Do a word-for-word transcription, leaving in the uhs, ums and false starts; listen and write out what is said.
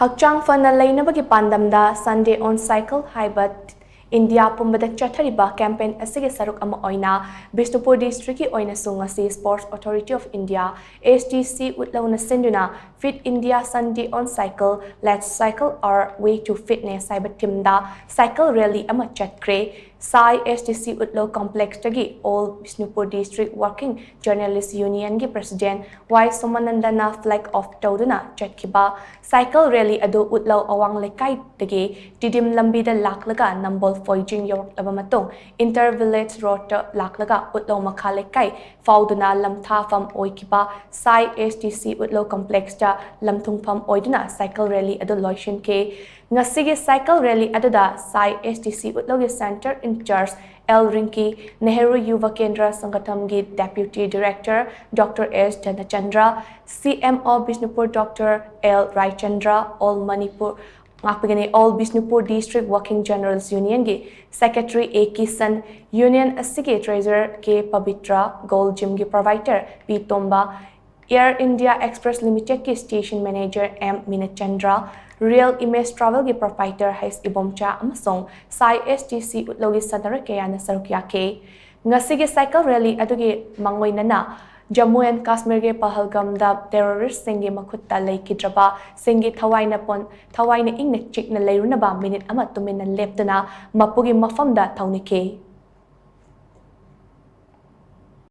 ꯍꯛꯆꯥꯡ ꯐꯅ ꯂꯩꯅꯕꯒꯤ ꯄꯥꯟꯗꯝꯗ Sunday on Cycle ꯍꯥꯏꯕ ꯏꯟꯗꯤꯌꯥ ꯄꯨꯝꯕꯗ ꯆꯠꯊꯔꯤꯕ campaign ꯑꯁꯤꯒꯤ ꯁꯔꯨꯛ ꯑꯃ ꯑꯣꯏꯅ ꯕꯤꯁꯅꯨꯄꯨꯔ districtꯀꯤ ꯑꯣꯏꯅꯁꯨ ꯉꯁꯤ Sports Authority of India, S D C, ꯎꯠꯂꯧꯅ ꯁꯤꯟꯗꯨꯅ Fit India Sunday on Cycle, Let's Cycle Our Way to Fitness ꯍꯥꯏꯕ themeꯗ cycle rally ꯑꯃ ꯆꯠꯈ꯭ꯔꯦ꯫ ꯁꯥꯏ S D C ꯎꯠꯂꯧ complexꯇꯒꯤ All Bishnupur District Working Journalist Unionꯒꯤ president ꯋꯥꯏ ꯁꯣꯃꯥꯅꯟꯗꯅ flag off ꯇꯧꯗꯨꯅ ꯆꯠꯈꯤꯕ cycle rally ꯑꯗꯨ ꯎꯠꯂꯧ ꯑꯋꯥꯡ ꯂꯩꯀꯥꯏꯗꯒꯤ ꯇꯤꯗꯤꯝ ꯂꯝꯕꯤꯗ ꯂꯥꯛꯂꯒ ꯅꯝꯕꯣꯜ ꯐꯣꯏꯖꯤꯡ ꯌꯧꯔꯛꯂꯕ ꯃꯇꯨꯡ inter village roadꯇ ꯂꯥꯛꯂꯒ ꯎꯠꯂꯧ ꯃꯈꯥ ꯂꯩꯀꯥꯏ ꯐꯥꯎꯗꯨꯅ ꯂꯝꯊꯥꯐꯝ ꯑꯣꯏꯈꯤꯕ ꯁꯥꯏ S D C ꯎꯠꯂꯧ complexꯇ ꯂꯝꯊꯨꯡꯐꯝ ꯑꯣꯏꯗꯨꯅ cycle rally ꯑꯗꯨ ꯂꯣꯏꯁꯤꯟꯈꯤ꯫ ꯉꯁꯤꯒꯤ cycle rally ꯑꯗꯨꯗ ꯁꯥꯏ S D C ꯎꯠꯂꯧꯒꯤ centre in charge L Rinky, Nehru Yuva ꯀꯦꯟꯗ꯭ꯔ ꯁꯪꯒꯊꯝꯒꯤ deputy director Doctor S ꯙꯅꯆꯟꯗ꯭ꯔ, C M of Bishnupur Doctor L Raichandra, All Manipur, ꯉꯥꯛꯄꯤꯒꯅꯤ, All Bishnupur District Working Journalist Unionꯒꯤ secretary A Kisan, union ꯑꯁꯤꯒꯤ treasurer K Pavitra, Gold Gymꯒꯤ proprietor P ꯇꯣꯝꯕ, Air India Express Limitedꯀꯤ station manager M ꯃꯤꯅꯠꯆꯟꯗ꯭ꯔ, Real Image Travelꯒꯤ proprietor H Ibomcha ꯑꯃꯁꯨꯡ ꯁꯥꯏ S D C ꯎꯠꯂꯧꯒꯤ ꯁꯥꯟꯅꯔꯣꯏ ꯀꯌꯥꯅ ꯁꯔꯨꯛ ꯌꯥꯈꯤ꯫ ꯉꯁꯤꯒꯤ cycle rally ꯑꯗꯨꯒꯤ ꯃꯥꯡꯑꯣꯏꯅꯅ ꯖꯝꯃꯨ ꯑꯦꯟ ꯀꯥꯁꯃꯤꯔꯒꯤ ꯄꯍꯜꯒꯝꯗ terroristꯁꯤꯡꯒꯤ ꯃꯈꯨꯠꯇ ꯂꯩꯈꯤꯗ꯭ꯔꯕꯁꯤꯡꯒꯤ ꯊꯋꯥꯏꯅ ꯄꯣꯟ-, ꯊꯋꯥꯏꯅ ꯏꯪꯅ ꯆꯤꯛꯅ ꯂꯩꯔꯨꯅꯕ minute ꯑꯃ ꯇꯨꯃꯤꯟꯅ ꯂꯦꯞꯇꯨꯅ ꯃꯄꯨꯒꯤ ꯃꯐꯝꯗ ꯊꯧꯅꯤꯈꯤ꯫